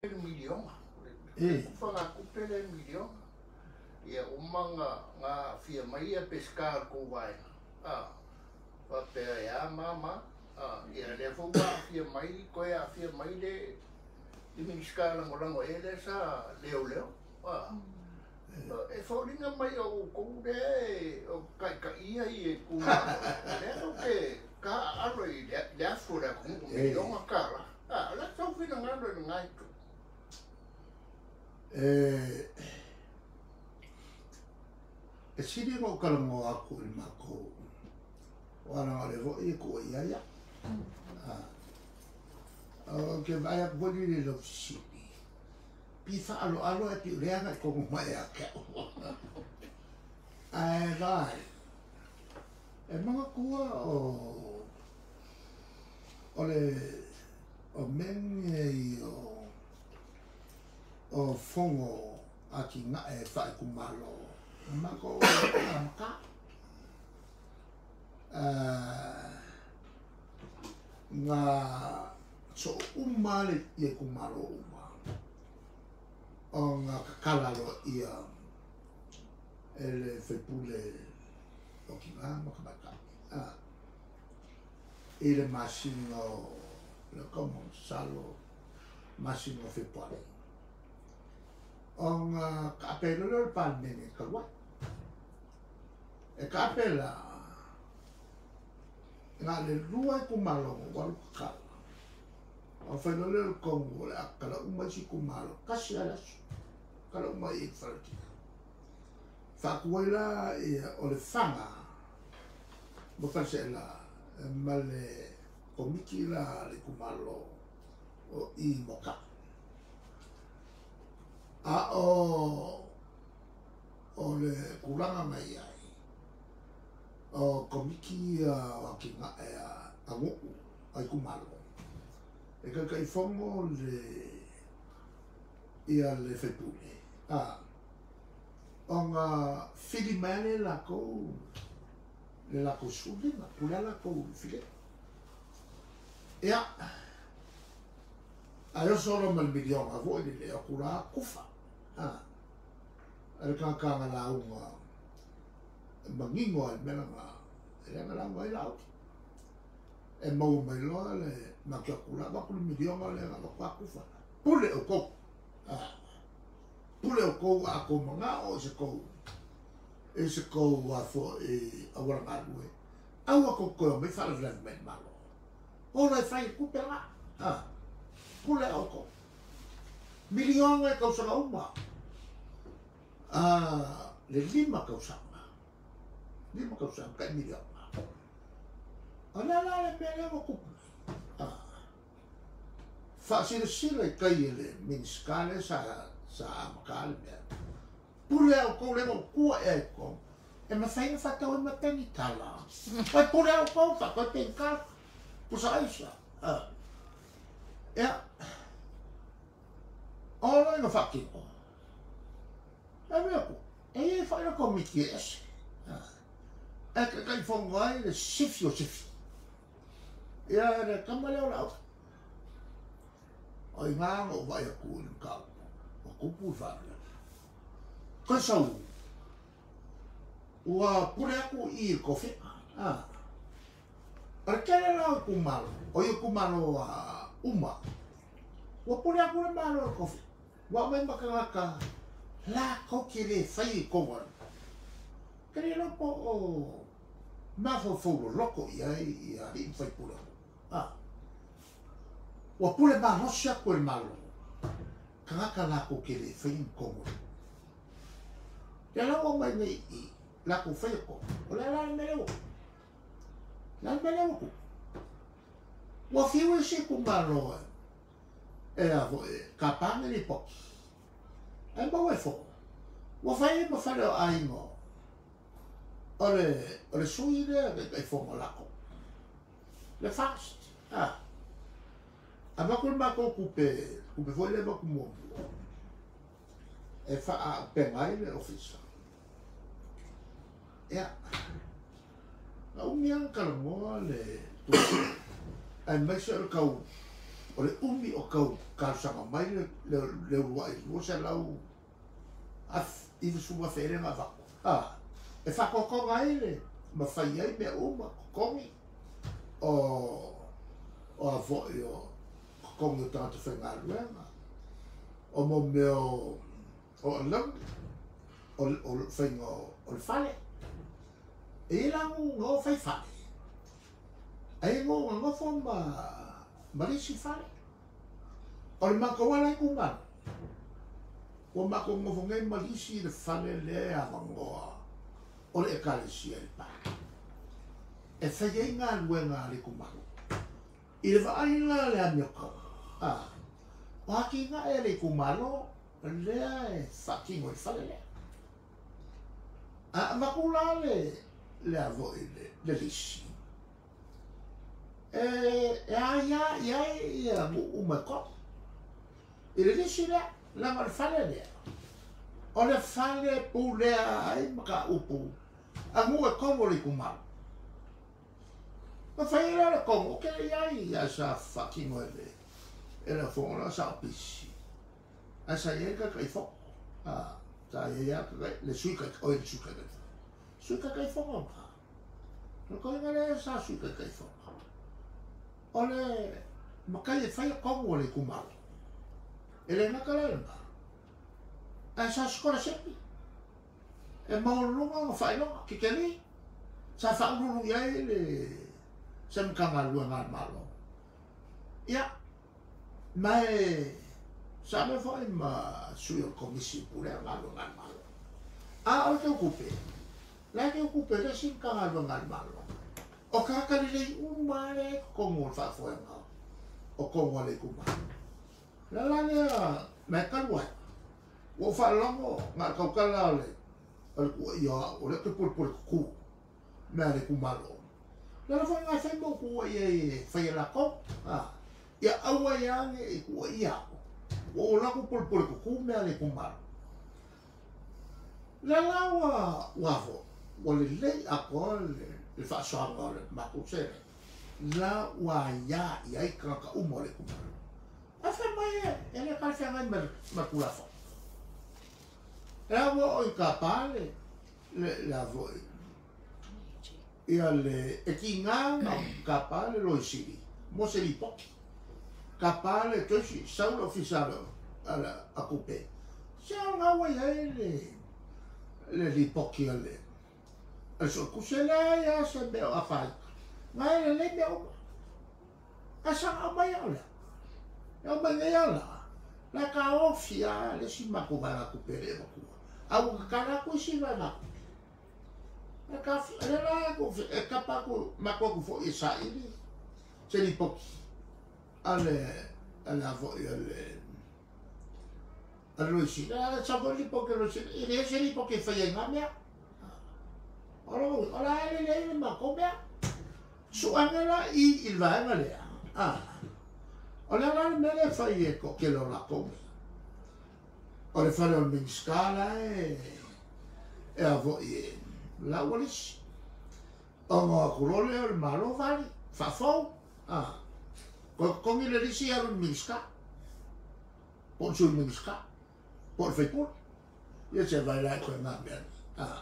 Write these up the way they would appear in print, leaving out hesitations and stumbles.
Le miliona, le fagatupe le miliona. Ia uma na aafia mai ia Peseta o le tou vaega, a, faapea e a ma ma, a, ia lea foi ua aafia mai, toe aafia mai le Minisita Lagolago ea lea sa leoleo, a. E foliga mai o outou lea e o taitaia ia itumalo, lea tou te taaalo i le afu o le atunuu miliona tala. A, o le a sou finagalo i lena itu? E sili ona ou talanoa atu i le matou, aua leaga o lea foi e tuu i ai au. Ou te vaai atu foi lele i lau fesili, pei faaaloalo ae pei o lea e agai tonu mai ia te au. Ae vaai, e manatua o le o mea nei o fono atinae faaitumalo o matou amata. Na soo uma le ia itumalo uma ona tatala loa e le faipule o tina ma tamaitai i le masina o le October, masalo masina o Fepuari, ona taape ai loa lea o le Palemene talu ai. E taape la, na o le 2 itumalo na ua alu tatala, ona fai loa lea o le tonu o le a tatala uma isi itumalo, tasi lava le aso, tatala uma i Faletia. Faatu ai la ia o le Faga ma Faleseela ma le komiti la le itumalo o i Moka. A o le tulaga na i ai, o komiti ia o atinae a nuu a itumalo, e taitaifono le ia le faipule, ona fili mai le latou le latou 15, pule a latou fili. Ia, ae oso loa ma le miliona foi lele atu la kufa. A le tagata na lauga manino ai le mea lena, e le na lauga ai Laauli. E maua mai loa le matou atu la, avatu le miliona lea na avatu a kufa. Pule outou. Pule outou a tou manao i se tou i se tou foi auala galue. Aua tou toe mai faalavelave mai le Malo. Ola e fai tupe la. Pule outou. Miliona e tausaga uma. Le 5 tausaga. 5 tausaga kai miliona. O le ala le mea lea ua tupu. Faasilasila i tai e le Minisita lea sa amata le mea. Pule outou lea ua tua ea i totonu. E mafai ona faatau ai ma penitala. Oi pule outou faatau ai penitala. Pusa aisa. Ia. O loa ina faatino. E mea ku, e i ai foi le komiti e ese. E taitaifono ai le sifi o sifi. Ia le tama lea o Laauli. O i ngā na ou vaai atu i le mataupu, o tupu le faalavelave. Kai sau, ua pule atu i le tofiga. O le tele la o itumalo, o itumalo a uma, ua pule atu le Malo i le tofiga. Ua aumai ma tagata latou te le fai i tonu alu. Te le iloa po o mafaufau loloto i ai ia alii ma faipule o nuu. Ua pule malosi atu e le Malo, tagata latou te le fai ni tonu alu. Lea la ua aumai nei i latou faia tonu. O le a la le mea lea ua tupu? Le a le mea lea ua tupu? Ua fiu isi itumalo e a foi tapa ni lipoti. Ae maua e fou. Ua fai ai ma fale o aiga o le sui lea taitaifono latou. Le fast. Avatu le matou tupe, tupe foi lea avatu muamua, e faaupega ai le ofisa. Ia, na umi lava na talanoa le tupe, aemaise o le tau O le umi o kau talosaga mai le uluai 200 90,000 e le gavako. E faatoatoga ai le ma fai ai mea uma totogi o a foi o totogi o tagata faigaluega o mo mea o alauni o le faiga o le fale. E i ai la nuu na o fai fale, ae nuu na nofo ma le isi fale. O le matou ala itumalo, ua matou nofo nei ma le isi le fale lea e avanoa o le ekalesia i le pa. E fai ai galuega a le itumalo. I le vaai la le amiotonu, o atinae a le itumalo lea e faatino i le fale lea. A avatu la le avoi le lisi, e aia i ai ia nuu uma e tolu. I le lisi lea, leaga o le fale lea, o le fale pulea ai ma kaupu a nuu e tolu o le itumalo. Ma fai ai la le tonu, o ke le iai ae sa faatino e le afoga la sa opisi. Ae sa iai le taitaifono. Sa iai lava le sui taitai, le sui taitaifono. Sui taitaifono ma. O le koiga lea sa sui taitaifono. O le matai e fai tonu o le itumalo. E le gata la lena. Ae sa sikolasipi. E maualuluga ona faailoga, kekeli. Sa faaululu i ai le se Matagaluega a le Malo. Ia, ma e sa avea foi ma sui o le Komisi e Pulea Galuega a le Malo. A o le teutupe, la e teutupe le isi Matagaluega a le Malo. O tagata lelei uma lea i totonu o le faafoega o tonu a le itumalo. O le ala lea ma e talu ai, ua ou faalogo na o le tautala o le tuuaia o au, o lea ou te pulepule tutu mea a le itumalo. O le ala foi lena e fai ma ou tuuaia ai e fai e latou. Ia aua ai lava ne i tuuaia au, ua ou alu atu pulepule tutu mea a le itumalo. O lea la ua lelei atoa le faasoaga o le matou seleni, la ua aia i ai tagata uma o le itumalo. Ae fai mai e le talafeagai ma le Tulafono. E ua oo i tapa le avoi ia le e tiga na tapa le Loia Sili mo se lipoti. Tapa le toisi sau le ofisa a tupe. Se o lena ua i ai le lipoti a le Suetusi. E leai lava se mea o afaina. Na e lelei mea uma. Ae saga aumai au lea. E aumai nei ala. La e taofi lava le isi matou vaegatupe e le avatua. A ua tatala atu isi vaegatupe. E taofi, lea la e tapa atu, matou atu foi e saili se lipoti a le avoi a le Loia Sili. A sau foi le lipoti a le Loia Sili, e leai se lipoti e fai ai ngā mea. O la e lelei le matou mea. Suaga la i le vaega lea. O le ala le mea lea e fai e toatele o latou mea. O le fale o le Minisita la e avoi e la ua lisi. Ona o atu loa lea o le Malo vali, faafou. Koe totogi le lisi alu i le Minisita, po o le Sui Minisita, po o le faipule. Ia se vai la e koe ngā mea nei.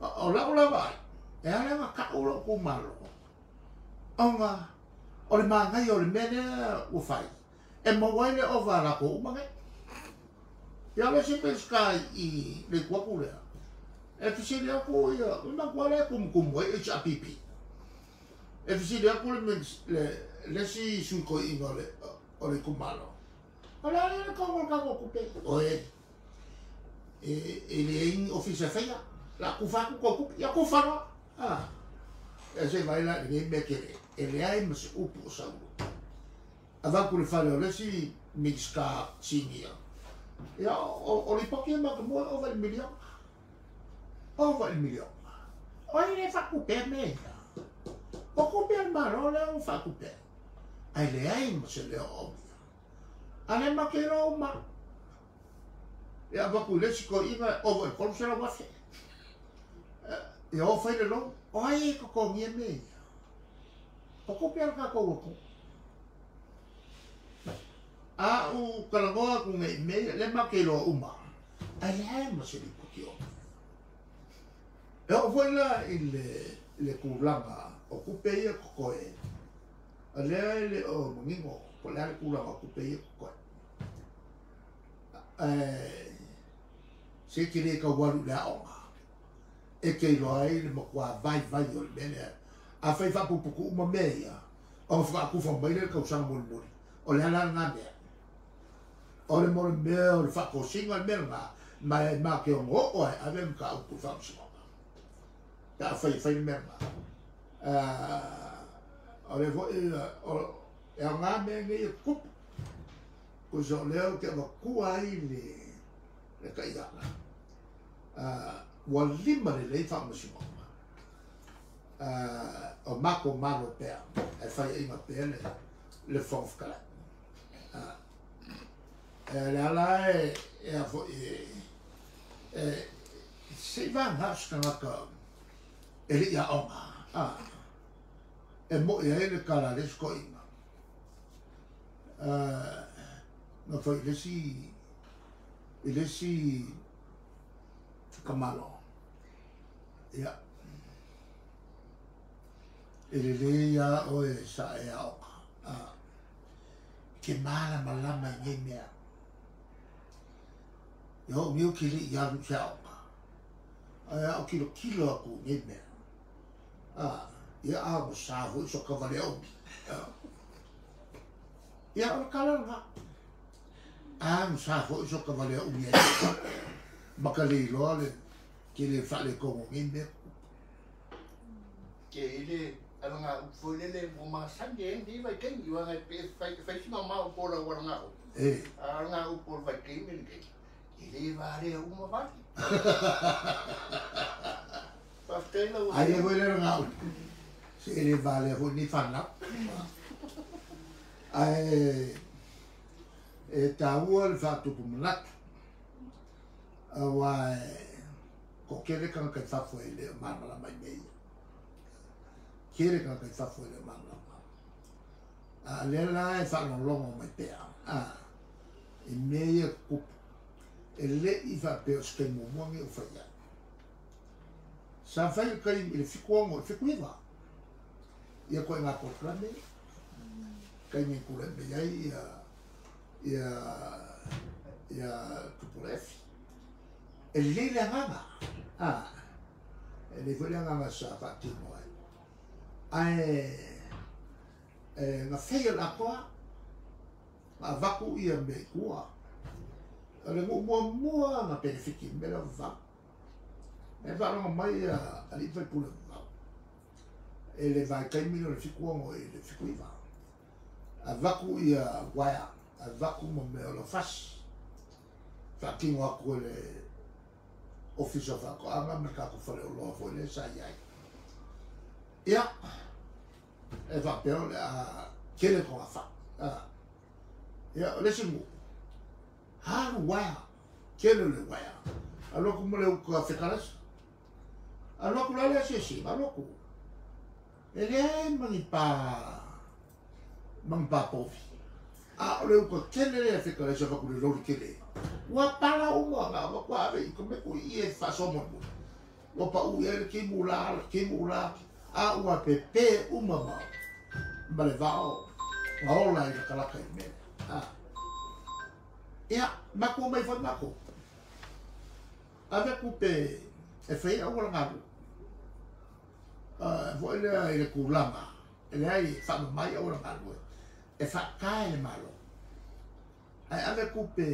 O lau lava ai, e ala ona tau lou itumalo, ona o le manaia o le mea lea ua fai, e maua ai le ova a latou uma nei. Ia o le isi Minisita i le itu atu lea, e fesili atu ia, o le matua lea e tumutumu ai HRPP. E fesili atu le isi sui toeaina o le itumalo, o le a lea le tonu o le tatou tupe? Oe, e leai ni ofisa e faia, la tufa atu tou tupe, ia tufa loa. E se vai la lenei mea tele, e leai ma se upu o saulo. Avatu le fale o le isi Minisita sinia, ia o lipoti e matou mua e ova i le miliona. Ova i le miliona. O ai le faatupea mea ia? O tupe a le Malo lea ua faatupea. Ae leai ma se leo o aumia. A le matou iloa uma. Ia avatu i le isi toeaina e ova i le 300,000. Ia o fai le loan. O ai e totogia mea ia? O tupe a le tatou atunuu. A u kalagoa ku ngai me le ma ke lo uma. Ai le ma se lipoti o. E o foi la i le kulaga o kupe ia kokoe. A lea e le o mangingo po le ale kulaga o kupe ia kokoe. Se te le ka walu le aoga. E te iloa ai le matua vai vai o le mea lea. A fai faapupuku uma mea ia, o whakaakufa mai le kausaga molimoli. O le ala ngā mea. O le mo le mea o le whakosinga le mea ngā, mai ma ke ongo o ai, ave mga upu whakosinga. Ta whai whai le mea ngā. O le foi, e o ngā mea ngei e kupu. Ko so leo ke awakua ai le kaiana. Ua lima le lei whaamasinga. O mako malo pea, e whai inga pea le whawhakala. Le ala e a foi e se i vanga skangaka e le ia onga. E mo e ai le kala le sko inga. Na foi le si kamalo. Ia. E le le ia o e sa e aoga. Ke mala malama i ngei mea. Ia o miu ki li i alu se aoga. Ai ao kilo kilo aku ngei mea. Ia a mo sa hui so ka vale omi. Ia o le kala nga. A mo sa hui so ka vale omi e. Maka le iloa le ke le whaale kongo ngei mea. Ke ile alanga ufolele mo masani e ndi vai kengi wa ngai pe fai sima ma o pola wa nga o. E. Alanga u pol vai kengi ni ke. Ile vare uma vale. Paftela o. Ai e voi le nga o. Se ile vale ho ni fana. Ai e taua le whaatupu manatu. Awa ko kere kanga kai whafo e le māmala mai mei. Kere kanga kai whafo e le māmala. A le la e whaalonglongo mai pea. E mea ia kupu. E le i whapea o skai muamuangi o whai. Sa whai le kai i le fikuango, i fikuiwa. Ia koe ngā porokrame. Kai ngi kura me ai ia tupurefi. E le le nganga. E le foi le nganga sa whaatino ai. Ae ngā whea la koa, ngā vaku ia me kua. Le ngu mua mua ngā perifiki me la vau. E whaaronga mai a ali whai pule vau. E le vai kaimino le fikuango e le fikuiwa. A vaku ia waia, a vaku mo mea o la fasi. Whaakingo aku e le ofisa whakoanga me kako whare o loa foi le sa iai. Ia, e whapeo le a kere ko ngā wha. Ia, o le singu, haru waia, kere le waia. A loku mo le uka whekarasa. A loku la le asesi, a loku. E le mangi pa povi. A o le uka kere le whekarasa waku le lori kere. Ua pala uma ngā wakua ave i komeku i e whasomo mu. Ua pa u e le kimu la, le kimu la. A ua pepe uma ma. Ma le vao. Ngā ola i le kalaka i mea. Ia, mako mai whai mako. Ave kupe e whai au wala ngaru. Fo ele i le kulanga. Ele ai whaama mai au wala ngaru. E whakae le malo. Ai ave kupe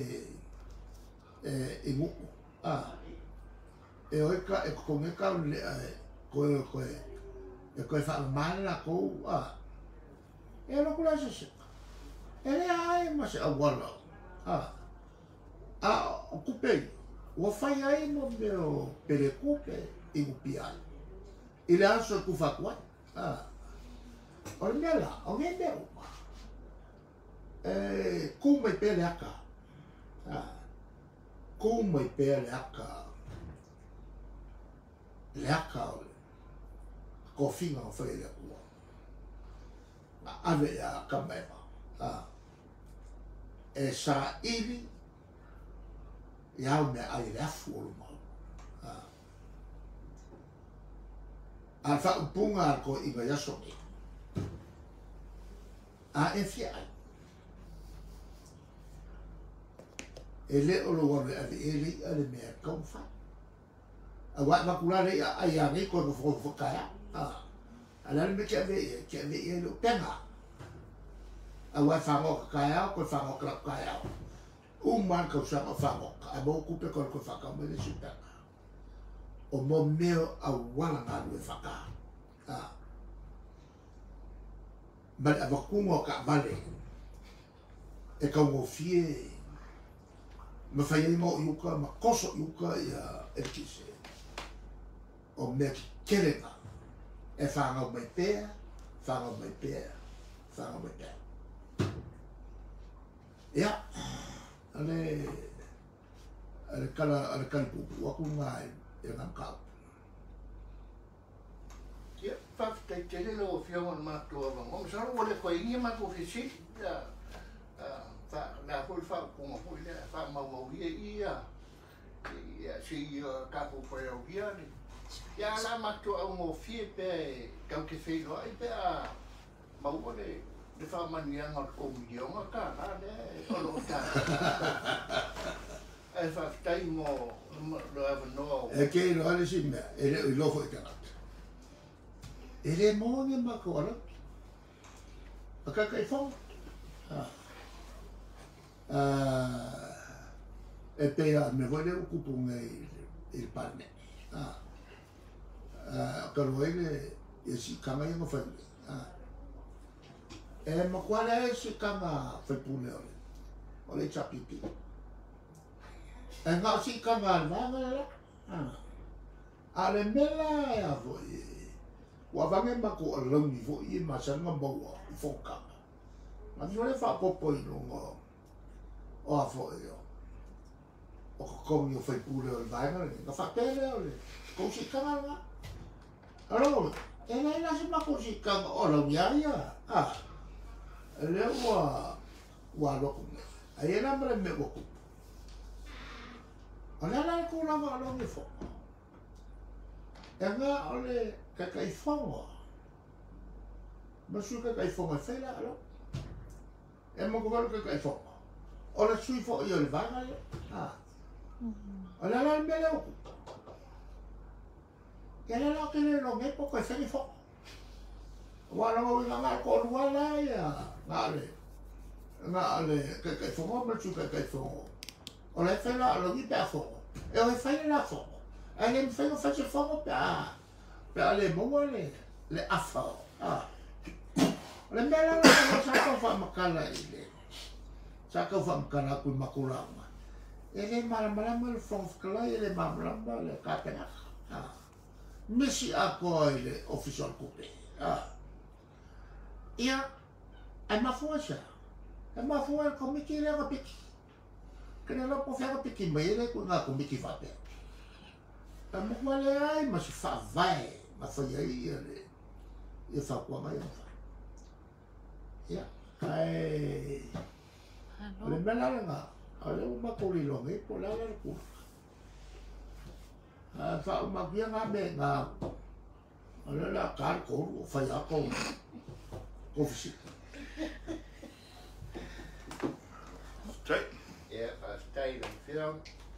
e nguu. E oeka e kokongeka o le koe koe e koe whaamamale la kou. E loko la se seka. E lea ai ma se awala. A o kupe ua whai ai mo mea o pere kupe i ngupi ai. I le aso e kuwhaku ai. O le mea la, o ngei mea uma. E kū mai pea le aka. Kū mai pea le aka. Le aka o le kofinga o whai le akua. Ngā ave ia kamaewa. E saili ia au meaai i le afu o luma o. A le faaupuga a le toeaina i aso nei, a e fia ai, e le o lou alu e ave i ai le i'a le mea e tatau ona fai. Aua e avatu la le i'a ai a nei toe nofonofo foi taeao. A o le a le mea e te ave i ai? E te ave i ai le upega. Aua e fagota taeao, toe fagota latou taeao. Uma lava le tausaga o fagota, a maua tupe toe alu toe faatau mai le isi upega. O mo mea o auala galue faata. Ma le avatuga o taavale e taugofie ma fai ai ma oo i uka ma toso i uka ia eletise. O mea tetele na e fanau mai pea, fanau mai pea, fanau mai pea. Ia, o le, o le tala, o le tali puupuu atu lena i lena mataupu. Ia, faafetai tele lau Afioga i le matou avanoa. Masalo ua le toe i ai ni a matou fesili. Ia, o le a foi le faaupuga foi lea, faamaumaulia i i se i tatou toe aulia le... Ia, ae o le a matou augofie pea e tatou te feiloai pe a maua le faamanuiaga o le $3 miliona lea o lo o taua. Ae faafetai mo le avanoa. E te iloa le isi mea, e le o iloa foi e tagata. E le maua ni a matou alauni. A Taitaifono, e pei lava o le mea foi lea ua tupu nei i le Palemene. Talu ai le siitaga ia na fai nei. E matua leai siitaga a faipule o le HRPP. E na o siitaga a le vaega le la. A o le mea la e a foi, ua aveane matou alauni foi ia e masani ona maua i fonotaga. Na fiu le faaopoopo i luga o a foi o totogi o faipule o le vaega lenei, ona faapea lea o le tou siitaga lena. Alo, e leai la se matou siitaga o alauni lava ia, lea ua alu atu nei. Ae i ai la ma le mea ua tupu. O le a la le tulaga o alauni e fono? E na o le Taitaifono ma le Sui Taitaifono e fai la alauni. E manatua foi le Taitaifono, o le sui foi o le vaega lea. O le a la le mea lea ua tupu? Ia lea la ou te le iloa nei po o toe fai ni fono. Aua o lona uiga na o le toalua la ia, na o le Taitaifono ma le Sui Taitaifono. O la e fai la alauni pe a fono. E o e fai le la fono. Ae le mafai ona fai se fono pe a le maua le afa o. O le mea la la sa tau faamatala i le, sa tau faamatala atu i matou lauga. E le malamalama le Fofoga Fetalai, e le malamalama le Kapeneta. Misi atoa i le Ofisa o le Tupe. Ia, ae mafua i se a? E mafua i le Komiti lea na piki. Ke le iloa po o fea na piki mai ai le ituaiga Komiti faapea. E matua leai ma se faavae na fai ai ia le ia fautuaga ia na fai. Ia, ae o le mea la lena, o lea ua matou le iloa nei po o le a la le tulaga. Ae faauma atu ia ngā mea ngā, o lea o le a ta le 3 o fai lava tou fesili. Ia, faafetai i lau Afioga.